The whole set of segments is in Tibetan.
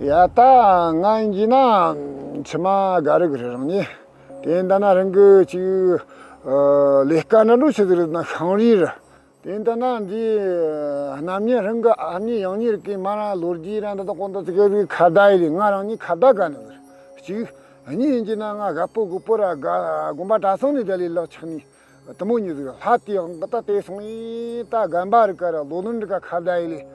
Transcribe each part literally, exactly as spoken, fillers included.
ཡ་ད་ང་ཡིན་གྱི་ན་ཕྱི་མ་དགའ་རི་གི་རི་རང་ནི། དེ་འདྲ་ན་རང་གི་ཅིག་ལས་ཀ་ན་ལུ་ཆི་ཟིག་རེད་ན་ཤང་རི་ར། དེ་འདྲ་ན་འདི་རྣམ་གཉིས་རང་གི་ཨ་མྱེས་ཡང་མྱེས་རིག་གི་མ་ར་ལོ་རྒྱུས་ར་འདི་དག་གོང་དུ་ཙི་གེ་ཟིག་ཁ་བརྡ་ཡི་ལས་ང་རང་ནི་ཁ་བརྡ་ག་ནི་ཟིག་ར། གཅིག་གཉིས་ཡིན་གྱི་ན་ང་རྒད་པོ་རྒད་པོ་ར་དགོན་པ་གྲྭ་ཚང་ནས་དེ་ལས་ལག་ཆགས་ནི། དེ་མོ་གཉིས་ཟིག་ལྷ་དེའང་གི་ད་དེ་སོང་ཡིན་ད་རྒན་པ་རིག་ག་ར་ལོ་ལོན་རིག་ག་ཁ་བརྡ་ཡི་ལས།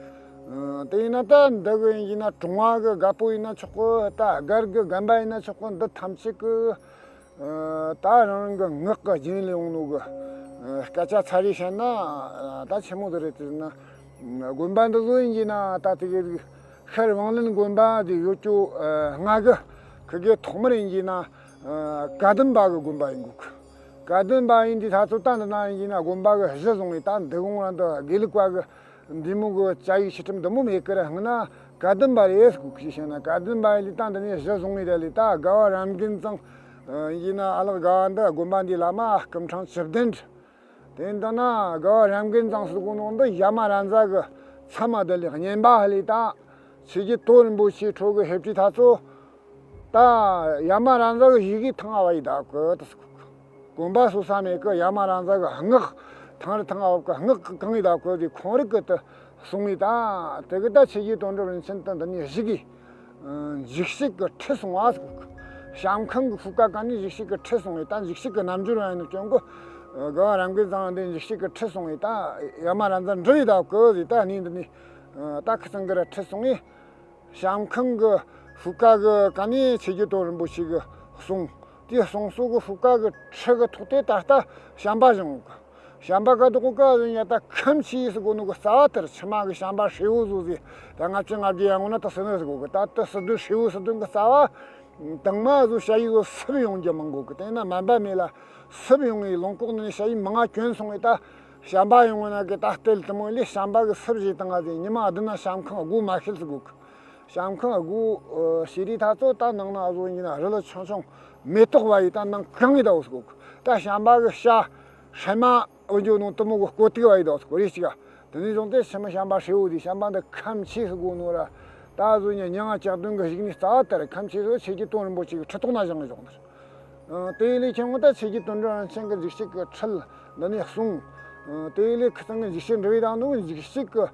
དེ་ཡིན་ན་ད་འདི་གི་ཡིན་གྱི་ན་གྲོང་བ་གི་རྒད་པོ་ཡིན་ན་ཆོག་གི། ད་སྒར་གི་རྒན་པ་ཡིན་ན་ཆོག་གི། འདི་ཐམས་ཅད་གི་ད་རང་རང་གི་ངག་གི་རྒྱུན་ལས་ཡོང་ནོ་གི་སྐད་ཆ་ཚར་རེ་བཤད་ན་ད་ཆི་མོ་ཟིག་རེད་ཟེར་ན། དགོན་པ་འདི་ཚོ་ཡིན་གྱི་ན་ད་དེ་གི་ཤར་ཝང་ལིན་དགོན་པ་དེ་ཡོད་ཅོ་ལྔ་གི་ཁི་གེ་ཐོག་མར་ཡིན་གྱི་ན་བཀའ་གདམས་པ་གི་དགོན་པ་ཡིན་དགོས་གི། བཀའ་གདམས་པ་ཡིན་དུས་ད་ཚོ་ད་འདི་ན་ཡིན་གྱི་ན་དགོན་པ་གི་གཞི་བཟུང་བའི་ད་འདི་གོང་ར་འདི་དགེ་ལུགས་པ་གི་འདི་མོ་གི་བཅའ་ཡིག་ཕྱི་ཁྲིམས་འདི་མོ་མེད་གི་ར། སྔ་ན་བཀའ་གདམས་པ་རེད་གོ་གི་ཞེས་ན། བཀའ་གདམས་པ་ཡིན་དུས་ད་འདི་ནས་གཞི་བཟུང་བའི་ར་ལས་ད་དགའ་བ་རབ་རྒན་ཚང་ཡིན་གྱི་ན་ཨ་ལགས་དགའ་བ་འདི་དགོན་པ་འདིའི་བླ་མ་སྐུ་ཕྲེང་བཅུ་བདུན་རེད། དེ་འདི་ན་དགའ་བ་རབ་རྒན་ཚང་ཟེར་གོ་ནོ་འདི་ཡ་མ་ར་ཛ་གི་ཚ་མ་དེ་ལས་གཉེན་པ་ཧ་ལས་ད་ཆོས་རྗེ་དོན་རིན་པོ་ཆེའི་ཁྲོད་གི་ཧེབ་ཀྱི་ཐ་ཚོ། ད་ཡ་མ་ར་ཛ་གི་ཡི་གེ་ཐང་ཨ་བ་ཡི་ད་གི་ད་ཟེར་གོ་གི། དགོན་པ་སོ་ས་མེད་གི། ཡ་མ་ར་ཛ་གི་སྔགས་ཐང་རི་ཐང་ཨ་བ་གི་སྔགས་གི་གང་ཡི་ད་གི་དེ་ཁོང་རིག་གི་ད་གསུང་ཡི་ད། དེ་གི་ད་ཆོས་རྗེ་དོན་གྲུབ་རིན་ཆེན་ད་འདི་ནས་གཞི་གི་འཇིགས་བྱེད་ཀྱི་ཁྲི་སོང་བ་ཟེར་གོ་གི། བཤམས་ཁང་གི་ཤུལ་ཀ་ག་ནས་འཇིགས་བྱེད་ཀྱི་ཁྲི་སོང་ཡི་ད། འཇིགས་བྱེད་ཀྱི་རྣལ་འབྱོར་བ་ཡིན་ནོ་ཅོང་གི་དགའ་བ་རབ་རྒན་ཚང་འདི་འཇིགས་བྱེད་ཀྱི་ཁྲི་སོང་ཡི་ད། ཡ་མ་ར་ཛ་འདྲི་ཡི་ད་གི་ཟེར་ད་ནི་འདི་ནས་ད་ཁི་ཚང་གི་ར་ཁྲི་སོང་ཡི། བཤམས་ཁང་གི་ཤུལ་ཀ་གི་ག་ནས་ཆོས་རྗེ་དོན་རིན་པོ་ཆེ་གི་གསུང་། དེ་གསུང་སོགས་གི་ཤུལ་ཀ་གི་ཁྲི་གི་ཐོག་དེ་ད་ལྟ་བྱམས་པ་བཞེངས་གི། བྱམས་པ་ག་དུ་གོ་ཀ་ཟེར་ཡ་ད་ཁམས་ཆེ་ཟེར་གོ་ནོ་གི་རྩ་བ་དེར་ཕྱི་མ་གི་བྱམས་པ་ཧྲིལ་བོ་བཟོ་ཟེར། ད་ལྔ་བཅུ་ང་བརྒྱད་ཡར་སྔོན་ན་ད་སུ་ནི་ཟེར་གོ་གི། ད་ལྟ་སི་ཏུ་ཧྲིལ་བོ་སི་ཏུ་གི་རྩ་བ་དང་མ་བཟོ་ཞ་ཡི་བཟོ་སུབ་ཡོང་རྒྱུ་མང་གོ་གི། དེ་ན་སྨན་པ་མེད་ལ་སུབ་ཡོང་ངེ་ལུང་ཁོག་ནས་ཞ་ཡི་མང་ང་གྱོན་སོང་ངེ་ད་བྱམས་པ་ཡོང་ངེ་ན་གི་ད་སྟེལ་དུ་མོ་ལས་བྱམས་པ་གི་སུབ་བཞེས་བཏང་ང་ཟེར། ཉི་མ་བདུན་ན་བྱམས་ཁང་སྒོ་མ་ཕྱེལ་ཟེར་གོ་གི། བྱམས་ཁང་སྒོ་ཕྱེ་རི་ཐ་ཚོ་ད་ནང་ན་བཟོ་ཡིན་ན་རི་ལ་ཆུང་ཆུང་མེ་ཏོག་བ་ཡི་ད་ནང་གང་ཡི་ད་བོ་ཟེར་གོ་གི། ད་བྱམས་པ་གི་ཤ་ཧྲ་མ་འོ་འཇོ་ནོ་དུ་མོ་གི་ཀོ་ཏི་བ་ཡི་ད་བོ་ཟེར་གོ་རེ་ཅིག་ག། དེ་ནས་བཟུང་སྟེ་ཕྱི་མི་བྱམས་པ་ཧྲིལ་བོ་དེ་བྱམས་པ་འདི་ཁམས་ཆེ་ཟེར་གོ་ནོ་ར། ད་བཟོ་ཉ་ཉང་ང་ལྕགས་དོན་གི་གཞུག་ནས་རྩ་བ་དེར་ཁམས་ཆེ་ཟེར་ཆོས་རྗེ་དོན་རིན་པོ་ཆེ་གི་ཁྲི་ཐོག་ན་བཞེངས་གི་བཞག་ནི་རེད། དེ་ལས་ཁྱེད་ངོ་ད་ཆོས་རྗེ་དོན་གྲུབ་རིན་ཆེན་གི་འཇིགས་བྱེད་ཀྱི་ཁྲིད་འདི་ནས་གསུངས། དེ་ལས་ཁི་ཚང་གི་འཇིགས་བྱེད་འདྲི་བའི་དང་ནུ་འཇིགས་བྱེད་ཀྱི་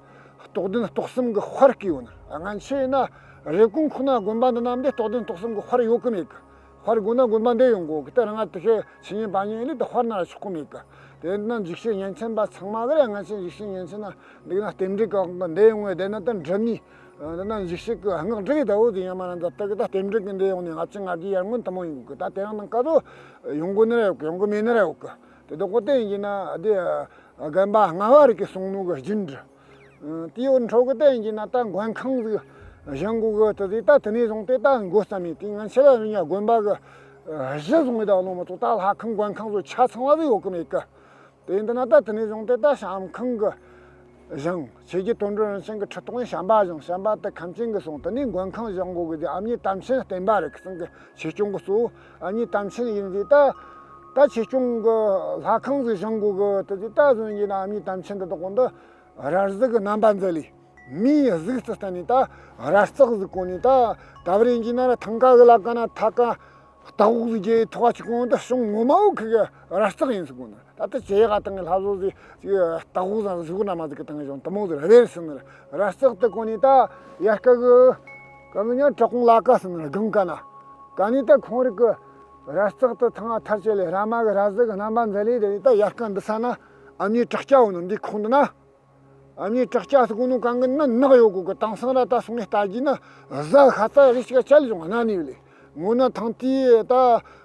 རྟོགས་ལྡན་རྟོགས་གསུམ་གྱི་དཔལ་གྱིས་ཡོད་ན། སྔན་ཆད་ཡིན་ན་རེབ་གོང་ཁོ་ན་དགོན་པ་འདི་ནམ་འདི་རྟོགས་ལྡན་རྟོགས་གསུམ་གྱི་དཔལ་ཡོད་གི་མེད་གི། དཔལ་དགོས་ན་དགོན་པ་འདི་ཡོང་དགོས་གི། ད་རང་ང་དེ་ཤེས་ཆི་ཉན་པ་ཉན་ལས་དེ་དཔལ་ན་ཆོག་གི་མེད་གི། དེ་ན་འཇིགས་བྱེད་ཉན་ཆེན་པ་ཚང་མ་གི་རེད། སྔན་ཆད་འཇིགས་བྱེད་ཉན་ཆེན་ན་འདི་ན་རྟེན་འབྲེལ་གང་གི་འདི་ཡོང་བས་དེ་ན་ད་འདྲི་ནི། འདི་ན་འཇིགས་བྱེད་ཀྱི་སྔགས་འདྲི་གི་ད་འོ་དེ་ཡ་མ་ར་འཛབ་ད་གི་ད་རྟེན་འབྲེལ་གི་འདི་ཡོང་ནི་ལྔ་བཅུ་ང་བརྒྱད་ཡར་སྔོན་དུ་མོ་ཡོང་གི། ད་དེ་རང་ནང་ཀ་ཚོ་ཡོང་གི་ནི་ར་ཡོད་གི། ཡོང་གི་མེད་ནི་ར་ཡོད་གི། དེ་དག་གོ་དེ་ཡིན་གྱི་ན་དེ་རྒན་པ་ལྔ་བ་རིགས་ཀྱི་གསུང་ནོ་གི་རྒྱུན་འདྲི། དེའི་འཕྲོ་གི་དེ་ཡིན་གྱི་ན་ད་མགོན་ཁང་ཟིག་བཞེངས་དགོས་གི། དེ་ཟིག་ད་དེ་ནས་བཟུང་སྟེ་ད་འགོ་བརྩམས་ཡིན། དེ་ང་ཆེ་ལ་རིང་ཡ་དགོན་པ་གི་གཞི་བཟུང་བའི་ད་ལོ་མ་གཏོགས་ད་ལྷ་ཁང་མགོན་ཁང་ཚོ་ཆ་ཚང་བ་ཟིག་ཡོད་གི་མེད་གི། དེ་ཡིན་དུས་ན་ད་དེ་ནས་བཟུང་སྟེ་ད་བཤམས་ཁང་གི་བཞེངས། ཆོས་རྗེ་དོན་གྲུབ་རིན་ཆེན་གྱི་ཁྲི་ཐོག་ནས་བྱམས་པ་བཞེངས། བྱམས་པ་དེ་ཁམས་ཆེན་གྱི་སོང་། དེ་ནས་མགོན་ཁང་བཞེངས་དགོས་གི། དེ་ཨ་མྱེས་དམ་ཆེན་བསྟན་པ་རེད་གི། ཚང་གི་ཆོས་སྐྱོང་གི་གཙོ་བོ་ཨ་མྱེས་དམ་ཆེན་ཡིན་ཟིག་ད་ད་ཆོས་སྐྱོང་གི་ལྷ་ཁང་ཟིག་བཞེངས་དགོས་གི། དེ་ཟིག་ད་བཟོ་ཡིན་ན་ཨ་མྱེས་དམ་ཆེན་དེ་དག་གོ་འདི་ར་གཟུགས་ཀྱི་རྣམ་པ་མཛད་ལས། མིའི་གཟུགས་སུ་བསྟན་ནས་ད་ར་རྩེག་ཟིག་གོན་ནས། ད་ད་བར་ཡིན་གྱི་ན་ར་ཐང་ཀ་གི་ལ་ཀ་ན་ཐ་ཀ་ལྟག་འོག་ཟིག་རྒྱས་ཐོག་ཅིག་གོན་ད་བྱུང་ངོ་མ་བོ་ཁི་གི་ར་རྩེག་ཡིན་ཟིག་གོ་ནི། ད་ལྟ་ཇེ་ཡག་ག་བཏང་གི་ལྷ་བཟོ་ཟིག་ཅིག་ལྟག་འོག་ཟིག་གཟུགས་ན་མ་ཟིག་གི་བཏང་གི་བྱུང་དུ་མོ་ཟིག་ར་རེར་ཟིན་ནི་ར་ར་རྩེག་དེ་གོན་ནས། ད་ཡར་ཀ་གི་གང་གི་ཉང་བྲག་ཁུང་ལ་ཀ་ཟིན་ནི་ར་སྒང་ཀ་ན་ག་ནས་ད་ཁོང་རིགས་གི་ར་རྩེག་དེ་ཐང་ང་ཐར་ཆེ་ལས་ར་མ་གི་ར་གཟུགས་གི་རྣམ་པ་མཛད་ལས། དེ་ནས་ད་ཡར་ཀ་འདི་ས་ན་ཨ་མྱེས་བྲག་སྐྱ་བོ་ནི་འདི་ཁོང་འདི་ན། ཨ་མྱེས་བྲག་སྐྱ་ཟེར་གོ་ནོ་གང་གི་ན་ནགས་ཡོད་གོ་གི། དེང་སང་ར་ད་སོང་ངས་ལྟ་རྒྱུ་ན་གཟའ་ཤ་ཚ་རེ་ཞིག་ཆ་ལ་བྱུང་ན་ནི་ཡོད་ལེ། ངོ་ན་ཐང་ཏི་ད་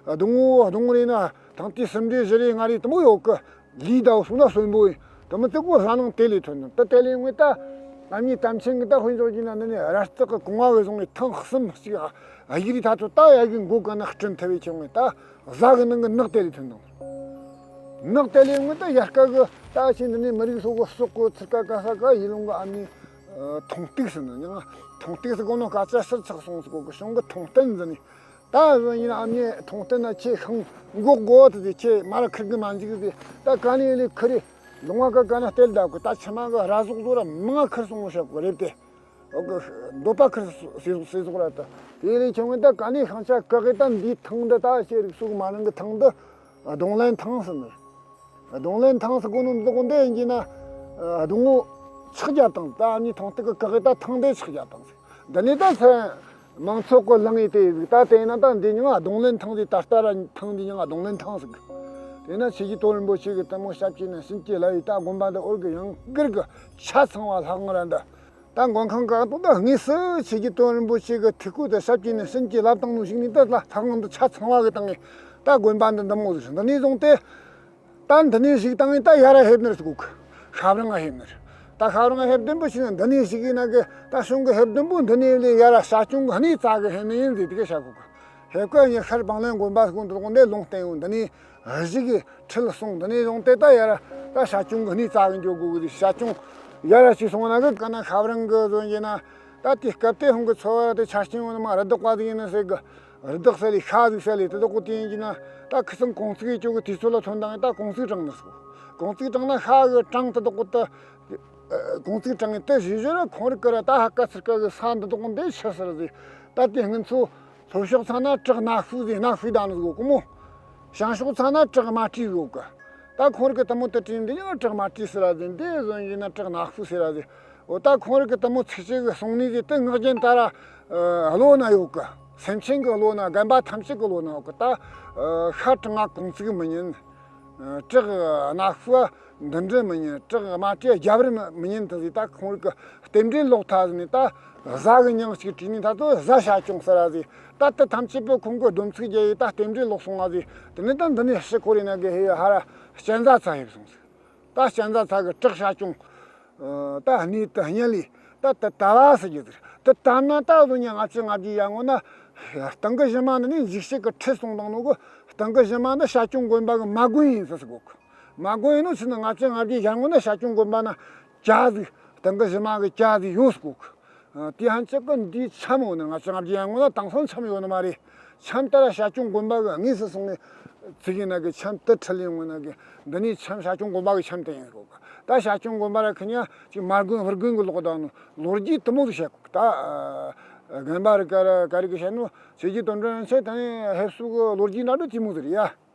སྡོང་བོ་སྡོང་རེ་ན་ཐང་ཏི་གསུམ་རེ་བཞི་རེ་ལྔ་རེ་དུ་མོ་ཡོད་གི། ལི་ད་སོང་ན་གསོན་པོ་ཡིན་དུ་མོ་དེ་གོ་གཟའ་ནང་དེ་ལས་ཐོན་ནོ། ད་དེ་ལས་ངོས་ད་ཨ་མྱེས་དམ་ཆེན་གི་ད་དཔོན་ཚོགས་ཀྱི་ན་ནི་ནི་ར་རྩེག་གི་གོང་བ་གི་བཟུང་ནས་ཐང་གསུམ་ཞིག་ཨ་ཡིག་རི་ཐ་ཚོ་ད་ཡ་གི་མགོ་ག་ན་བསྐྲུན་ཐུབ་བའི་ཁྱེད་ངོས་ད། གཟའ་གི་ནང་གི་ནགས་དེ་ལས་ཐོན་དང་། ནགས་དེ་ལས་ངོས་ད་ཡར་ཀ་གི་ད་ཕྱི་འདི་ནས་མི་རིགས་སོགས་གི་སོག་གི་ཚིར་ཀ་ཀ་ས་ཀ་ཡིད་ལུང་གི་ཨ་མྱེས་མཐོང་སྟེགས་ཟེར་ནི་ཡང་མཐོང་སྟེགས་ཟེར་གོ་ནོ་སྐད་ཆ་ཕྱིར་ཆགས་སོང་ཟེར་གོ་གི། གཞུང་གི་མཐོང་བསྟན་ཟེར་ནི། ད་གཞུང་ཡིན་ཨ་མྱེས་མཐོང་བསྟན་ན་ཁྱེད་ཤིང་འགོག་དགོ་དེ་ཟེར། ཁྱེད་མ་ར་ཁིར་གི་མ་འཇིག་ཟེར། ད་ག་ནས་ལས་ཁིར་རེ་ལུང་བ་ཀ་ག་ན་སྟེལ་ད་གོ། ད་ཕྱི་མ་གི་ར་ཟོག་ཟོ་ར་མང་ང་ཁིར་སོང་ངོ་ཤ་གོ་རེད་དེ། འོ་གི་འདོད་པ་ཁུར་སེ་སེ་སོགས་ར་ད། དེ་ལས་ཁྱོད་ངས་ད་ག་ནས་ཤང་ཆ་ག་གི་ད་འདིའི་ཐང་འདི་ད་ཤེས་རིག་སུག་མ་རང་གི་ཐང་འདི་རྡུང་ལེན་ཐང་ཟེར་ནི། རྡུང་ལེན་ཐང་ཟེར་གོ་ནོ་འདི་གོ་འདི་ཡིན་གྱི་ན། རྡུང་ངོ་ཆག་རྒྱ་དང་ད་ནི་ཐང་སྟེ་གི་ག་གི་ད་ཐང་འདི་ཆག་རྒྱ་དང་ཟེར། འདི་ནི་ད་ཚེ་མང་ཚོགས་གི་ལང་ཡི་དེ་ཟིག་ད་དེ་ན་ད་འདི་ཉིང་རྡུང་ལེན་ཐང་ཟིག་ད་ལྟ་ར་ཐང་འདི་ཉིང་རྡུང་ལེན་ཐང་ཟིག་དེ་ན་ཆོས་རྗེ་དོན་རིན་པོ་ཆེ་གི་དེ་མོ་ཞབས་ཀྱིས་ནི་བྱིན་གྱིས་བརླབས་ཡི་ད་དགོན་པ་འདི་འོར་གི་ཡང་སྒར་གི་ཆ་ཚང་བ་ལྷག་ང་ར་འདི། ད་མགོན་ཁང་གང་དུ་ད་དངོས་སུ་ཆོས་རྗེ་དོན་རིན་པོ་ཆེ་གི་ཐུགས་སྐུ་དེ་ཞབས་ཀྱིས་ནི་བྱིན་གྱིས་བརླབས་བཏང་ནོ་ཞིག་ནི་ད་ལྷག་ང་འདི་ཆ་ཚང་བ་གི་བཏང་ངེ་ད་དགོན་པ་འདི་འདི་མོ་ཟིག་འདི་ནས་བཟུང་སྟེ། ད་འདི་ནས་གཞུག་བཏང་ངེ་ད་ཡར་ར་ཕེབས་ནི་རེད་ཟེར་གོ་གི། ཤབ་རིང་ང་ཕེབས་ནི་རེད། ད་ཤབ་རིང་ང་ཕེབས་བདུན་པོ་ཞིག་ནི་འདི་ནས་གཞུག་ཡིན་ན་གི་ད་གཞུང་གི་ཕེབས་བདུན་པོ་འདི་ནས་ལས་ཡར་ར་ཤར་ཅུང་གི་གནས་རྩ་གི་ཕེབས་ནི་ཡིན་ཟེར་དེ་གི་བཤད་གོ་གི། ཕེབས་གི་ངས་ཤར་སྤང་ལེན་དགོན་པ་སྐུ་མདུན་དགོན་དེ་ལུང་བསྟན་ཡོད་འདི་ནས་གཞུག་གི་ཁྲིད་སོང་འདི་ནས་བཟུང་སྟེ་ད་ཡར་ར་ད་ཤར་ཅུང་གི་གནས་རྩ་གི་འགྱོ་དགོས་གི་ཟེར། ཤར་ཅུང་ཡར་ར་ཞིག་སོང་ན་གི་ག་ན་ཤབ་རིང་གི་བཟོ་ཡིན་ན་ད་དེ་སྐབས་དེ་ཧུང་གི་འཚོ་བ་དེ་ཆ་རྐྱེན་ཡོད་ནི་མ་རི་དྭགས་པ་ཟིག་ཡིན་ནི་ཟེར་གི། རི་དྭགས་ཟེར་ལས་ཤ་ཟིག་ཟེར་ལས་དེ་དག་གོ་དེ་ཡིན་གྱི་ན་ད་ཁི་སང་གོང་ཚིགས་ཡི་ཅོ་གི་དུས་ཚོད་ལ་ཐོན་དང་ད་གོང་ཚིགས་དྲངས་ནི་སོ། གོང་ཚིགས་དྲངས་ན་ཤ་གི་གྲངས་དེ་དག་གོ་ད་གོང་ཚིགས་དྲངས་ངེ་དེ་བཞི་བཞི་ར་ཁོང་རི་ཀི་ར་ད་ཧ་ཀ་ཚིར་ཀ་གི་ས་འདི་དག་གོ་འདི་ཆི་ཟེར་ཟིག་ད་དེ་སྔོན་ཚོ་ལྷོ་ཕྱོགས་ཚ་ན་བྲག་སྣ་ཤུ་ཟིག་སྣ་ཤུ་དང་ནི་ཟིག་གོ་མོ། བྱང་ཕྱོགས་ཚ་ན་བྲག་དམར་དྲི་ཟིག་གོ་གི། ད་ཁོང་རི་ཀི་དེ་མོ་དེ་དྲིས་འདི་ཡང་བྲག་དམར་དྲི་ཟེར་ར་ཟིག་འདི་བཟོ་ཡིན་ན་བྲག་སྣ་ཤུ་ཟེར་ར་ཟིག་འོ་ད་ཁོང་རིགས་ཀྱི་དེ་མོ་ཚིག་གཅིག་གི་གསུང་ནི་ཟིག་དེ་ངག་རྒྱུན་ལྟར་བློ་ན་ཡོད་གི། སེམས་ཅན་གྱི་བློ་ན་རྒན་པ་ཐམས་ཅད་ཀྱི་བློ་ན་ཡོད་གི། ད་ཤ་གྲང་ང་གོང་ཚིགས་མི་ཉན། བྲག་སྣ་ཤུ་འདི་འདྲ་མི་ཉན། བྲག་དམར་དྲི་རྒྱབ་རི་མི་ཉན་དེ་ཟིག་ད་ཁོང་རིགས་ཀྱི་རྟེན་འབྲེལ་ལོག་ཐ་ཟིག་ནི་ད་གཟའ་གི་མྱིང་གཅིག་བྲིས་ནི་ད་དུ་གཟའ་ཤ་ཅུང་ཟེར་ར་ཟིག་ད་དེ་ཐམས་ཅད་པོ་ཁོང་གི་སྡོམ་ཚིག་རྒྱལ་ཡི་ད་རྟེན་འབྲེལ་ལོག་སོང་བ་ཟིག་དེ་ནི་ད་འདི་ནས་ཕྱི་འཁོར་ཡིན་ན་གི་ཧེ་ཧ་ར་གཅན་གཟན་ཚ་ཡིབ་སོང་ཟིག་ད་གཅན་གཟན་ཚ་གི་བྲག་ཤ་ཅུང་། ད་གནས་དེ་གཉིས་ལས་ད་དེ་ད་བ་ཟེར་གྱི་ཟེར། དེ་ད་ན་ད་གཟོད་ཉ་ང་ཚོས་ང་རྒྱལ་ཡར་ངོ་ན། སྟེང་གི་གཞི་མ་འདི་ནི་འཇིགས་བྱེད་ཀྱི་ཁྲི་སོང་དང་ནོ་གི། སྟེང་གི་གཞི་མ་འདི་ཤ་ཅུང་དགོན་པ་གི་མ་དགོན་ཡིན་ཟེར་ཟེར་གོ་གི། མ་དགོན་ཡིན་ནོ་ཚེ་ན་ང་ཚོས་ང་རྒྱལ་ཡར་ངོ་ན་ཤ་ཅུང་དགོན་པ་ན་ཇ་ཟིག་སྟེང་གི་གཞི་མ་གི་ཇ་ཟིག་ཡོད་ཟེར་གོ་གི། དེ་ཧན་ཆད་ཀི་འདིའི་འཆམ་ཡོད་ནི་ང་ཚོ་ང་རྒྱལ་ཡར་ངོ་ན་དེང་སང་འཆམ་ཡོད་ནི་མ་རེད། འཆམ་ལྟར་ཤ་ཅུང་དགོན་པ་གི་དངོས་སུ་སོང་ནས་ཚིག་ཡིན་ན་གི་འཆམ་དེ་ཁྲིད་ལེན་ངོ་ན་གི་འདི་ནས་འཆམ་ཤ་ཅུང་དགོན་པ་གི་འཆམ་དེ་ཡིན་གོ་གི། ད་ཤ་ཅུང་དགོན་པ་ར་ཁི་ཉ་ཅིག་མ་དགོན་ཧུར་དགོན་གི་ལོག་དང་ནི་ལོ་རྒྱུས་དེ་མོ་ཟིག་བཤད་གོ་གི། ད་རྒན་པ་རི་ཀ་ར་ཀ་རི་གི་བཤད་ནོ་ཆོས་རྗེ་དོན་གྲུབ་རིན་ཆེན་ད་ནི་ཕེབས་བསུ་གི་ལོ་རྒྱུས་འདྲ་འདྲ་དེ་མོ་ཟིག་རེད་ཡ།